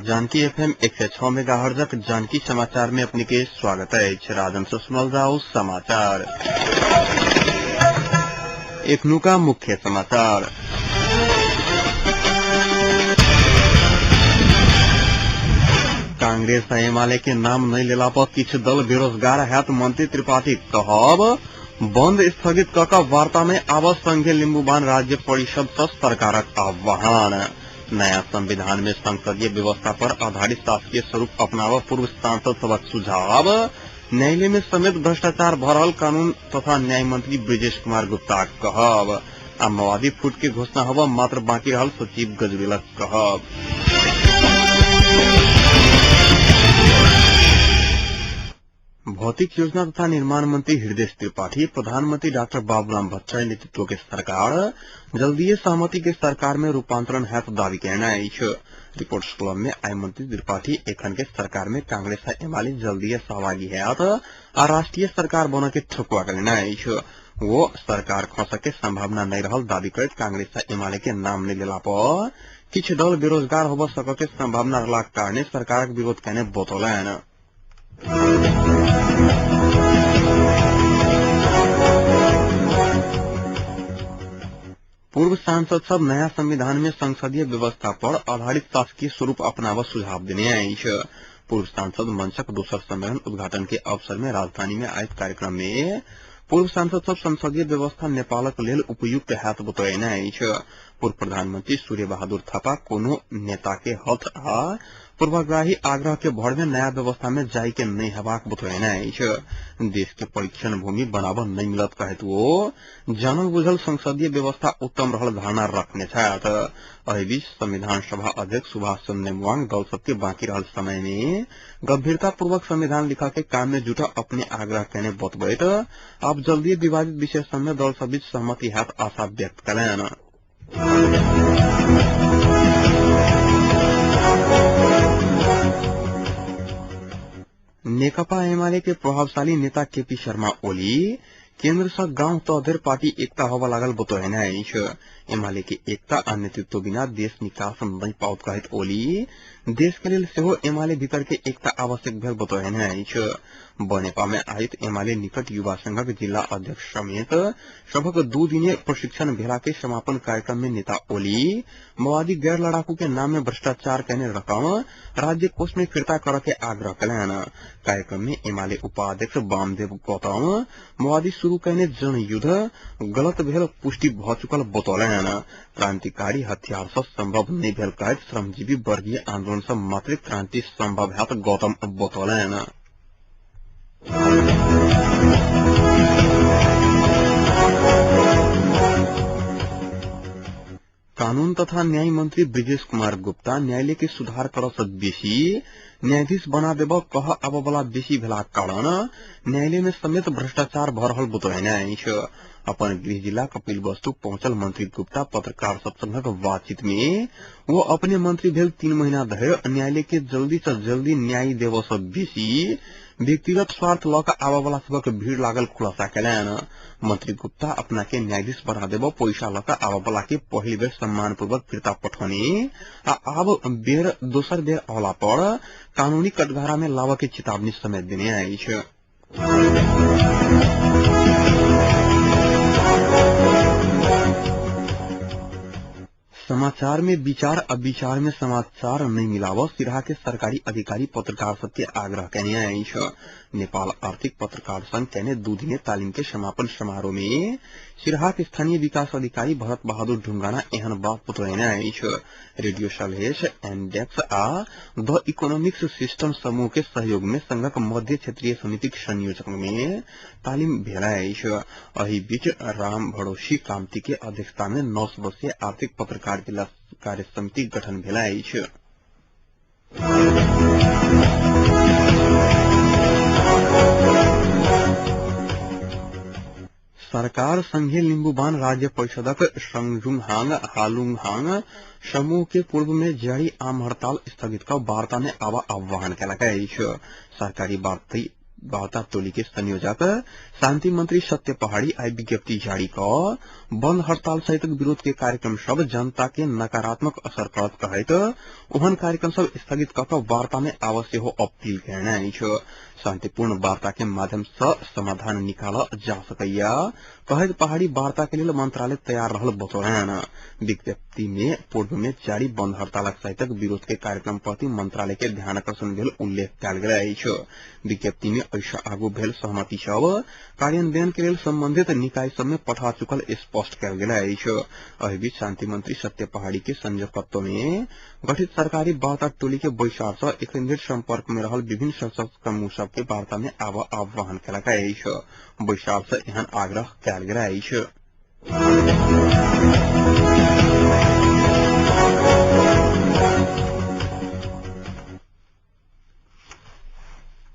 Janaki FM 106 मेगाहर्जक Janaki समाचार में अपने के स्वागत अछि। राजन से सुनल जाओ समाचार। एखनुका मुख्य समाचार। कांग्रेस आ एमाले के नाम नहि लेला पर किछु दल बेरोजगार हैत मंत्री त्रिपाठी कहब। बंद स्थगित क कऽ वार्ता मे आब संघीय लिम्बुबान राज्य परिषद सँ सरकारक आह्वान। नया संविधान में संसदीय व्यवस्था पर आधारित शासकीय स्वरूप अपनाबऽ पूर्व सांसद सभक सुझाव। न्यायालय में समेत भ्रष्टाचार भऽ रहल कानून तथा न्याय मंत्री ब्रजेश कुमार गुप्ताक कहब। आ माओवादी फुट के घोषणा होबऽ मात्र बाकी रहल सचिव गजुरेलक कहब। भौतिक योजना तथा निर्माण मंत्री हृदय त्रिपाठी प्रधानमंत्री डॉक्टर बाबूराम भट्टराई नेतृत्व के सरकार जल्दीए सहमति के सरकार में रूपांतरण हैत दावी केने अछि। रिपोर्ट्स क्लब में आइ मंत्री त्रिपाठी एखन के सरकार में कांग्रेस आ एमाले जल्दीए सहभागी हैत आ राष्ट्रीय सरकार बनऽ के ठकुआ केने अछि। वो सरकार खसऽ के संभावना नहीं रहल दावी करैत कांग्रेस आ एमाले के नाम नहीं लेला पर किछु दल बेरोजगार होबऽ सकऽ के संभावना रहलाक कारणे सरकारक विरोध केने बतौलनि। पूर्व सांसद सब नया संविधान में संसदीय व्यवस्था पर आधारित शासकीय स्वरूप अपनाबऽ सुझाव देने अछि। पूर्व सांसद मंचक दोसर सम्मेलन उद्घाटन के अवसर में राजधानी में आयोजित कार्यक्रम में पूर्व सांसद सब संसदीय व्यवस्था नेपालक लेल उपयुक्त हैत बतौने अछि। पूर्व प्रधानमंत्री सूर्य बहादुर थापा कोनो नेता के हथ आ पूर्वाग्राही आग्रह के भर में नया व्यवस्था में जाय के नहीं हेबाक बतौने अछि। देश के परीक्षण भूमि बनाबऽ नहीं मिलत कहैत ओ जानल बुझल संसदीय व्यवस्था उत्तम रहल धारणा रखने छथि। एहि बीच संविधान सभा अध्यक्ष सुभाष चंद्र नेमवांग दल सबके बाकी रहल समय में गंभीरता पूर्वक संविधान लिखा के काम में जुटा अपने आग्रह केने बतबैत आब जल्दी विवादित विषय सब में दल सब बीच सहमति हैत आशा व्यक्त कयलनि। नेकपा एमाले के प्रभावशाली नेता केपी शर्मा ओली केंद्र सँ गांव तह धरि पार्टी एकता होबऽ लागल बतौने अछि। एमाले के एकता आ नेतृत्व बिना देश निकास नहि पाओत कहैत ओली देश के लेल सेहो एमाले भीतर के एकता आवश्यक भेल बतौने अछि। बनेपा में आयोजित एमाले निकट युवा संघक जिला अध्यक्ष समेत सभक 2 दिने प्रशिक्षण भेला के समापन कार्यक्रम में नेता ओली माओवादी गैर लड़ाकू के नाम में भ्रष्टाचार केने रकम राज्य कोष में फिर्ता करऽ के आग्रह कयलनि। कार्यक्रम में एमाले उपाध्यक्ष वामदेव गौतम माओवादी शुरू कयने जनयुद्ध गलत भेल पुष्टि भऽ चुकल बतौलनि। क्रांतिकारी हथियार सँ संभव नहि भेल कहैत श्रमजीवी वर्गीय आंदोलन सँ मात्रे क्रांति संभव हैत गौतम बतौलनि। कानून तथा न्याय मंत्री ब्रिजेश कुमार गुप्ता न्यायालय के सुधार करऽ सँ बेसी न्यायाधीश बना देबऽ कह आबऽ वाला बेसी भेलाक कारण न्यायालय में समेत भ्रष्टाचार भऽ रहल बतौने अछि। अपन गृह जिला कपिल वस्तु पहुंचल मंत्री गुप्ता पत्रकार सब संगक बातचीत में वो अपने मंत्री भेल 3 महीना धरि न्यायालय के जल्दी सँ जल्दी न्याय देबऽ सँ बेसी व्यक्तिगत स्वार्थ लऽ कऽ आबऽ वाला सबक भीड़ लागल खुलासा कयलनि। मंत्री गुप्ता अपना के न्यायाधीश बना देबऽ पैसा लऽ कऽ आबऽ वाला के पहिल बेर सम्मान पूर्वक फिर्ता पठौने आ आब बेर दोसर बेर अवला पर कानूनी कटघरा में लाबऽ के चेतावनी समेत देने अछि। समाचार में विचार आ विचार में समाचार नहीं मिलावऽ सिरहा के सरकारी अधिकारी पत्रकार सबके आग्रह केने अछि। नेपाल आर्थिक पत्रकार संघ केने 2 दिने तालीम के समापन समारोह में सिरहा के स्थानीय विकास अधिकारी भरत बहादुर ढुंगाना एहन बात बतौने अछि। रेडियो सलहेश एनडेक्स आ द इकोनॉमिक्स सिस्टम समूह के सहयोग में संघक मध्य क्षेत्रीय समितिक संयोजक में तालीम भेल अछि। एहि बीच राम भरोसी कामती के अध्यक्षता में 9 सदस्यीय आर्थिक पत्रकार जिला कार्य समिति गठन भेल अछि। सरकार संघीय लिम्बुबान राज्य परिषदक संजुङहाङ हालुङहाङ समूह के पूर्व में जारी आम हड़ताल स्थगित कऽ वार्ता में आबऽ आह्वान केलक अछि। सरकारी वार्ता टोली के संयोजक शान्ति मंत्री सत्य पहाड़ी आई विज्ञप्ति जारी क बंद हड़ताल सहित विरोध के कार्यक्रम सब जनता के नकारात्मक असर करत कहैत ओहन कार्यक्रम सब स्थगित क वार्ता में आवश्यक हो अपील केने अछि। शान्तिपूर्ण वार्ता के माध्यम से समाधान निकाल जा सकैया कहैत पहाड़ी वार्ता के लेल मंत्रालय तैयार रहल बतौलनि। विज्ञप्ति में पूर्व में जारी बंद हड़तालक सहितक विरोध के कार्यक्रम प्रति मंत्रालय के ध्यान आकर्षण भेल उल्लेख कयल गेल अछि। विज्ञप्ति में ऐसा आगू भेल सहमति सब कार्यान्वयन के लेल संबंधित निकाय सब में पठा चुकल स्पष्ट कयल गेल अछि। एहि बीच शान्ति मंत्री सत्य पहाड़ी के संयोजकत्व में गठित सरकारी वार्ता टोली के बैसार से एखन धरि संपर्क में रहल विभिन्न सशस्त्र समूह सब के वार्ता में आब आह्वान केलक अछि। बैसार से एहन आग्रह कयल गेल अछि।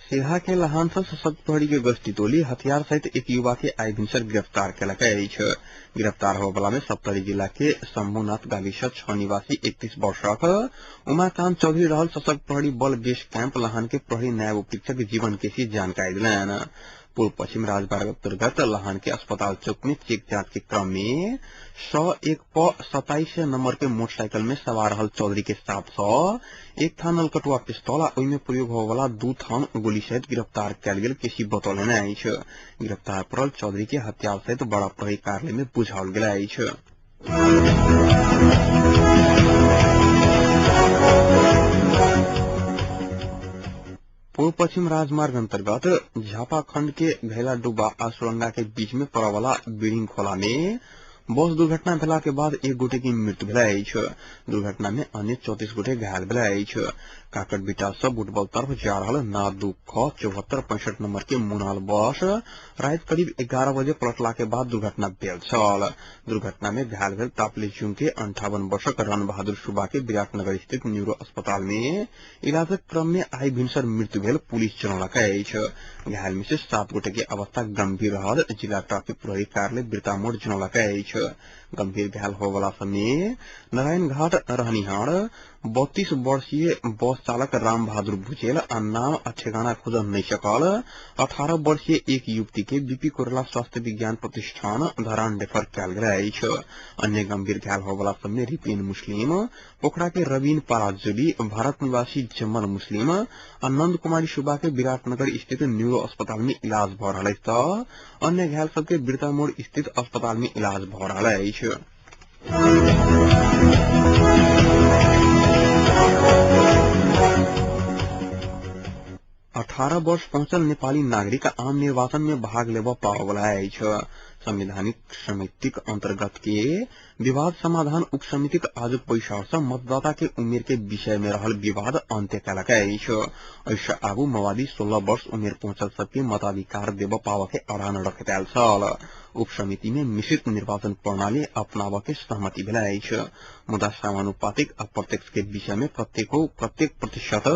सिरहा के लहान से सशक्त प्रहरी के गश्ती टोली हथियार सहित एक युवा के आई भिनसर गिरफ्तार केलक अछि। गिरफ्तार होबला में सप्तरी जिला के शंभुनाथ गाविस 6 निवासी 31 वर्षक उमाकांत चौधरी रहल सशक्त प्रहरी बल बेस कैंप लहान के प्रहरी नायब उपरीक्षक जीवन केसी जानकारी दिलनि। पूर्व पश्चिम राजमार्ग अंतर्गत लहान के अस्पताल चौक में चेक जांच के क्रम में 101 प 27 नंबर के मोटरसाइकिल में सवार रहल चौधरी के साथ सौ एक थान नलकटुआ पिस्तौल आ ओहिमे प्रयोग होवला 2 थान गोली सहित गिरफ्तार कयल गेल केसी बतौलनि अछि। गिरफ्तार पड़ल चौधरी के हथियार सहित बड़ा प्रहरी कार्यालय में बुझाओल गेल अछि। पूर्व पश्चिम राजमार्ग अंतर्गत झापा खंड के घैला डुबा आ सुरंगा के बीच में पड़वाला बीरिंग खोला में बस दुर्घटना भेला के बाद एक गोटे की मृत्यु भेल अछि। दुर्घटना में अन्य 34 गोटे घायल भेल अछि। काकटबिटा से बुटबल तरफ जा रहल ना 2 ख 74 65 नंबर के मुनाल बस रात करीब 11 बजे पलटला के बाद दुर्घटना भेल छल। दुर्घटना में घायल भेल तापलेचुङ के 58 वर्षक रण बहादुर सुब्बा के विराटनगर स्थित न्यूरो अस्पताल में इलाजक क्रम में आई भिनसर मृत्यु भेल पुलिस जनौलक अछि। घायल में से 7 गोटे के अवस्था गंभीर रहल जिला ट्राफिक प्रहरी कार्यालय बिरतामोड़ जनौलक अछि। गंभीर घायल होवला समय नारायण घाट रहनिहार 32 वर्षीय बस चालक राम बहादुर भुजेल आ नाम आ ठेगाना खोजल नहि सकल 18 वर्षीय एक युवती के बीपी कोइराला स्वास्थ्य विज्ञान प्रतिष्ठान धरान रेफर कयल गेल अछि। अन्य गंभीर घायल होवला सबमे रिपेन मुस्लिम, पोखरा के रवीन पाराजुली, भारत निवासी जमल मुस्लिम आ नंद कुमारी सुब्बा के विराटनगर स्थित न्यूरो अस्पताल में इलाज भऽ रहल अछि तऽ अन्य घायल सबके बिरतामोड़ स्थित अस्पताल में इलाज भऽ रहल अछि। अठारह वर्ष पहुंचल नेपाली नागरिक आम निर्वाचन में भाग लेबऽ पाबऽवला अछि। संवैधानिक समितिक अंतर्गत के विवाद समाधान उप समितिक आजुक बैसार से मतदाता के उमेर के विषय में रहल विवाद अंत्य केलक अछि। एहिसँ आगू माओवादी 16 वर्ष उमेर पहुंचल सबके मताधिकार देबऽ पाबऽ के अड़ान रखैत आयल छल। उप समिति में मिश्रित निर्वाचन प्रणाली अपनाबऽ के सहमति भेल अछि, मुदा समानुपातिक आ प्रत्यक्ष के विषय में प्रत्येक प्रतिशत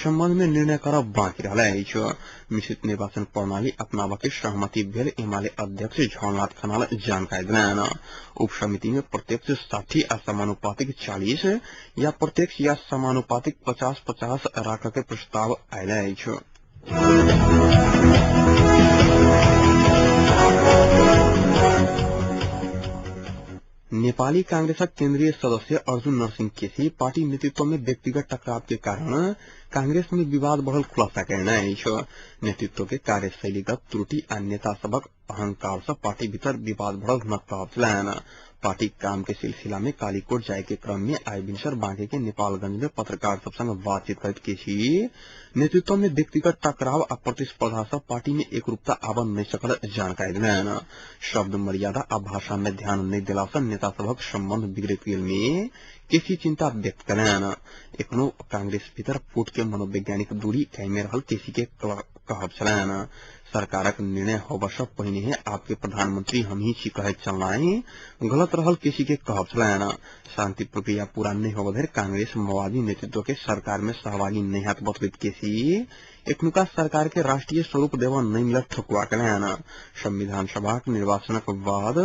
संबंध में निर्णय करब बाँकी रहल अछि। मिश्रित निर्वाचन प्रणाली अपनाबऽ के सहमति भेल एमाले अध्यक्ष झलनाथ खनाल जानकारी देलनि। उप समिति में प्रत्यक्ष 60 आ समानुपातिक 40 या प्रत्यक्ष या समानुपातिक 50-50 राखऽ के प्रस्ताव आयल अछि। नेपाली कांग्रेसक केंद्रीय सदस्य अर्जुन नरसिंह केसी पार्टी नेतृत्व में व्यक्तिगत टकराव के कारण कांग्रेस में विवाद बढ़ल खुलासा केने अछि। नेतृत्व के कार्यशैलीगत त्रुटि आ नेता सबक अहंकार से पार्टी भीतर विवाद बढ़ल हुनक कहब छलनि। पार्टी काम के सिलसिला में कालीकोट जाय के क्रम में आई भिनसर बांके के नेपालगंज में पत्रकार सब संग बातचीत करैत केसी नेतृत्व में व्यक्तिगत टकराव आ प्रतिस्पर्धा से पार्टी में एकरूपता आबऽ नहि सकल जानकारी देलनि। शब्द मर्यादा आ भाषा में ध्यान नहि देला से नेता सबक संबंध बिगड़ैत गेल में केसी चिंता व्यक्त कयलनि। एखनो कांग्रेस भीतर फूट के मनोवैज्ञानिक दूरी कायमे रहल केसी के कहब छलनि। सरकारक निर्णय होबऽ सँ पहिने आपके प्रधानमंत्री हम ही छी कहैत चलनाइ गलत रहल केसी के कहब छलनि। शांति प्रक्रिया पूरा नहि होबऽ धरि कांग्रेस माओवादी नेतृत्व के सरकार में सहभागी नहि हैत बतबैत केसी एखनुका सरकार के राष्ट्रीय स्वरूप देबऽ नहि मिलत ठकुआ कयलनि। संविधान सभाक निर्वाचनक बाद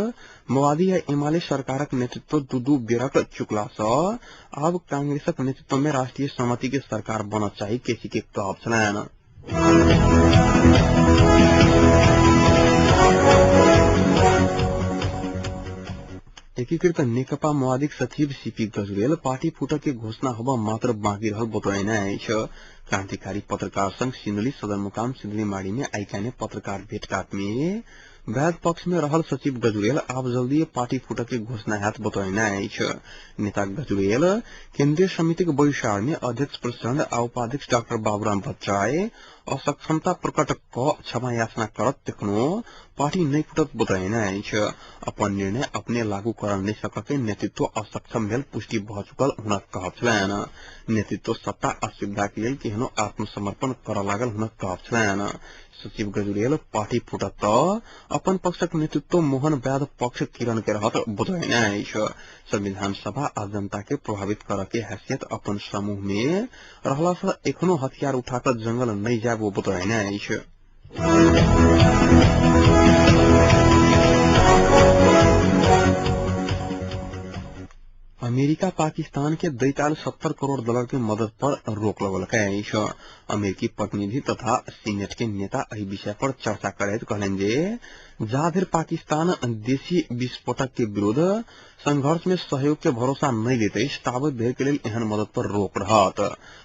माओवादी आ एमाले सरकारक नेतृत्व 2-2 बेरक चुकला सँ आब कांग्रेसक नेतृत्व में राष्ट्रीय सहमति के सरकार बनऽ चाही केसी के कहब छलनि। एकीकृत नेकपा माओवादीक सचिव सीपी गजुरेल पार्टी फूटक के घोषणा होबा मात्र बाँकी रहल बतौने अछि। क्रांतिकारी पत्रकार संघ सिन्धुली सदरमुकाम सिन्धुलीमाढ़ी में आइ काल्हि पत्रकार भेटघाट में वैध पक्ष में रहल सचिव गजुरेल आब जल्दी पार्टी फूटक के घोषणा हैत बतौने अछि। नेता गजुरेल केन्द्रीय समितिक बैसार में अध्यक्ष प्रचण्ड आ उपाध्यक्ष डाक्टर बाबूराम भट्टराई असक्षमता प्रकट क क्षमा याचना करत तखनो पार्टी नहि फूटत बतौने अछि। अपन निर्णय अपने लागू कर नहि सकऽ के नेतृत्व असक्षम भेल पुष्टि भऽ चुकल हुनक कहब छलनि। नेतृत्व सत्ता आ सुविधा के लेल केहनो आत्मसमर्पण करऽ लागल हुनक कहब छलनि। सचिव गजुरेल पार्टी फूटत तऽ अपन पक्षक नेतृत्व मोहन वैद्य पक्ष किरण के रहत बतौने अछि। संविधान सभा आ जनता के प्रभावित करऽ के हैसियत अपन समूह में रहला से एखनो हथियार उठा कऽ जंगल नहि जायब ओ बतौने अछि। अमेरिका पाकिस्तान के दैत आयल 70 करोड़ डॉलर के मदद पर रोक लगौलक अछि। अमेरिकी प्रतिनिधि तथा सीनेट के नेता एहि विषय पर चर्चा करैत कहलनि जे जा धरि पाकिस्तान देशी विस्फोटक के विरुद्ध संघर्ष में सहयोग के भरोसा नहि दैत अछि ताबत धरि के लेल एहन मदद पर रोक रहत।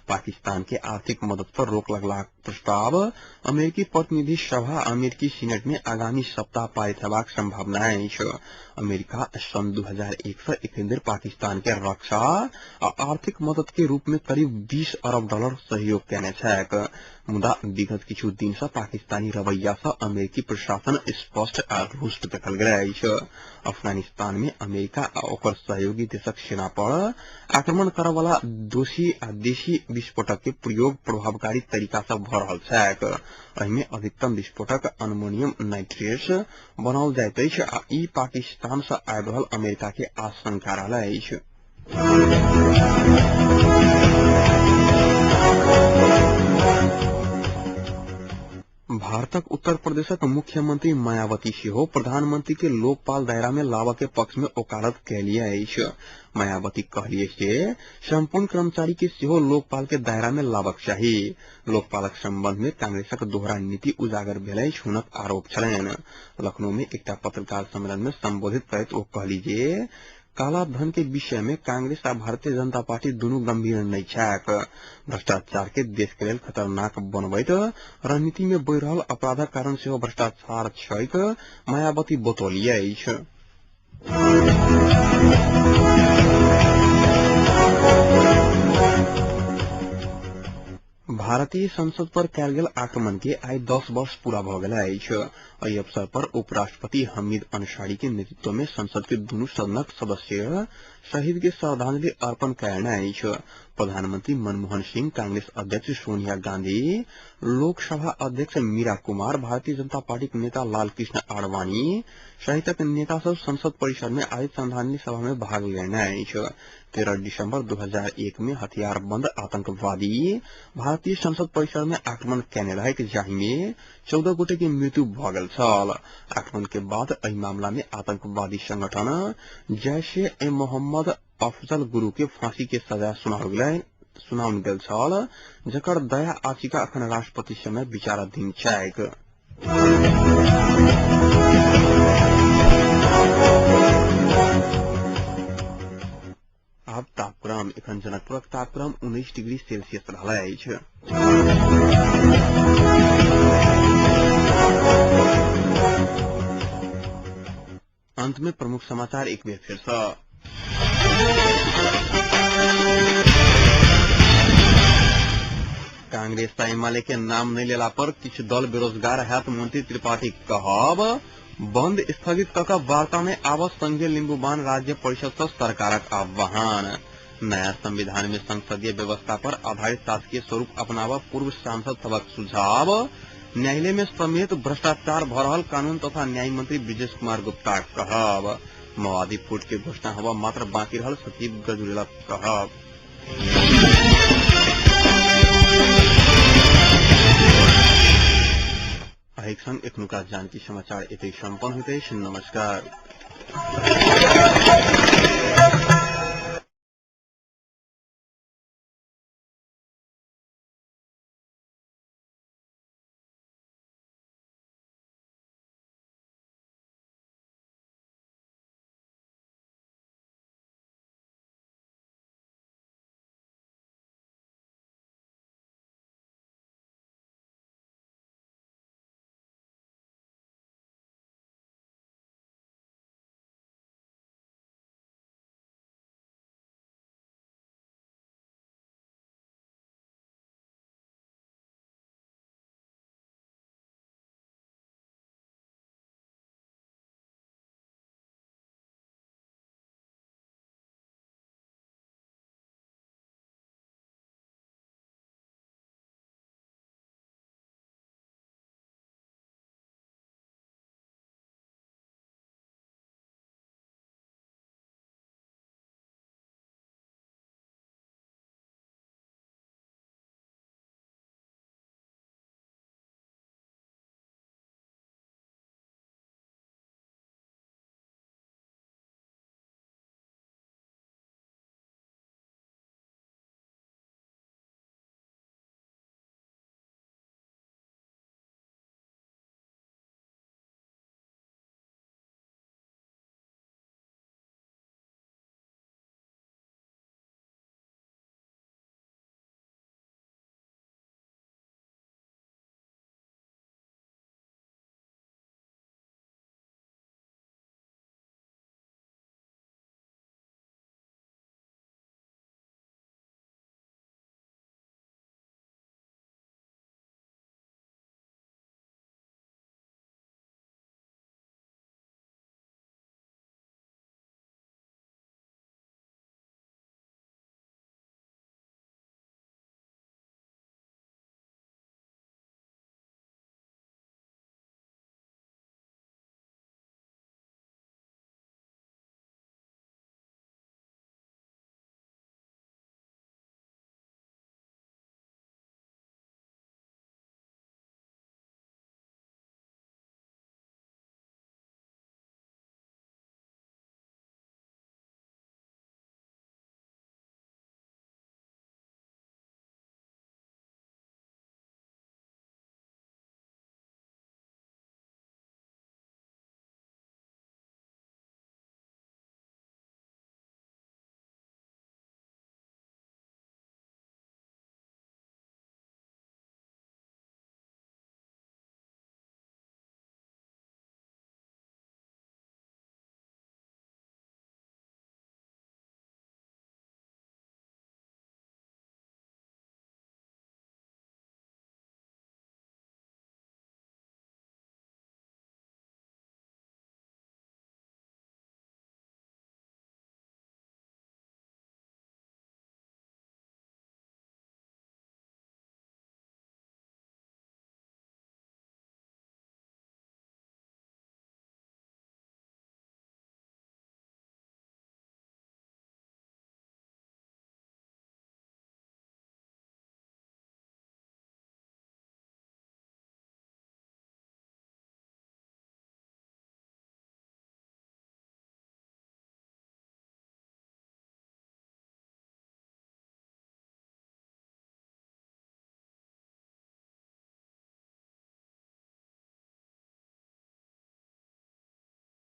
पाकिस्तान के आर्थिक मदद पर रोक लगलाक प्रस्ताव अमेरिकी प्रतिनिधि सभा अमेरिकी सीनेट में आगामी सप्ताह पारित हेबाक संभावना अछि। अमेरिका सन 2001 से एखन धरि पाकिस्तान के रक्षा आ आर्थिक मदद के रूप में करीब 20 अरब डॉलर सहयोग केने छैक। मुदा विगत किछु दिन से पाकिस्तानी रवैया से अमेरिकी प्रशासन स्पष्ट आ रुष्ट देखल गेल अछि। अफगानिस्तान में अमेरिका आ ओकर सहयोगी देशक सेना पर आक्रमण करऽ वाला दोषी आ देशी विस्फोटक के प्रयोग प्रभावकारी तरीका से भऽ रहल छैक। एहि में अधिकतम विस्फोटक अमोनियम नाइट्रेट बनाओल जाइत अछि आ ई पाकिस्तान से आबि रहल अमेरिका के आशंका रहल अछि। भारतक उत्तर प्रदेशक मुख्यमंत्री मायावती सेहो प्रधानमंत्री के लोकपाल दायरा में लाबऽ के पक्ष में ओकालत केलिए अछि। मायावती कहलिए जे संपूर्ण कर्मचारी के सेहो लोकपाल के दायरा में लाबक चाही। लोकपालक संबंध में कांग्रेसक दोहरा नीति उजागर भेल अछि हुनक आरोप छलनि। लखनऊ में एकटा पत्रकार सम्मेलन में संबोधित करैत ओ कहली जे काला धन के विषय में कांग्रेस आ भारतीय जनता पार्टी दुनू गंभीर नहि छैक। भ्रष्टाचार के देश के लेल खतरनाक बनबैत रणनीति में बढ़ि रहल अपराधक कारण सेहो भ्रष्टाचार छैक, मायावती बतौली अछि। भारतीय संसद पर कयल गेल आक्रमण के आइ 10 वर्ष पूरा भऽ गेल अछि। एहि अवसर पर उपराष्ट्रपति हमीद अंसारी के नेतृत्व में संसद के दुनू सदनक सदस्य शहीद के श्रद्धांजलि अर्पण कयने अछि। प्रधानमंत्री मनमोहन सिंह, कांग्रेस अध्यक्ष सोनिया गांधी, लोकसभा अध्यक्ष मीरा कुमार, भारतीय जनता पार्टीक नेता लालकृष्ण आडवाणी सहितक नेता सब संसद परिसर में आयोजित श्रद्धांजलि सभा में भाग लेने अछि। 13 दिसंबर 2001 में हथियारबंद आतंकवादी भारतीय संसद परिसर में आक्रमण केने रहैक, जाहि में 14 गोटे के मृत्यु भऽ गेल छल। आक्रमण के बाद एहि मामला में आतंकवादी संगठन जैश ए मोहम्मद अफजल गुरु के फांसी के सजा सुनाओल गेल छल, जकर दया याचिका अखन राष्ट्रपति समय विचाराधीन छैक। आब तापक्रम। एखन जनकपुरक तापक्रम 19 डिग्री सेल्सियस रहल अछि। अंत में प्रमुख समाचार एक बेर फिर से। कांग्रेस आ एमाले के नाम नहि लेला पर किछु दल बेरोजगार हैत, मंत्री त्रिपाठी कहब। बंद स्थगित कऽ कऽ वार्ता में आब संघीय लिम्बुबान राज्य परिषद सँ सरकारक आह्वान। नया संविधान में संसदीय व्यवस्था पर आधारित शासकीय स्वरूप अपनाबऽ पूर्व सांसद सभक सुझाव। न्यायालय में समेत भ्रष्टाचार भऽ रहल कानून तथा न्याय मंत्री ब्रिजेश कुमार गुप्ता कहब। माओवादी फूट के घोषणा होबऽ मात्र बाकी रहल सचिव गजुरेलक कहब। एहिक संग एखनुका जानकी समाचार एतै सम्पन्न होइत अछि। नमस्कार।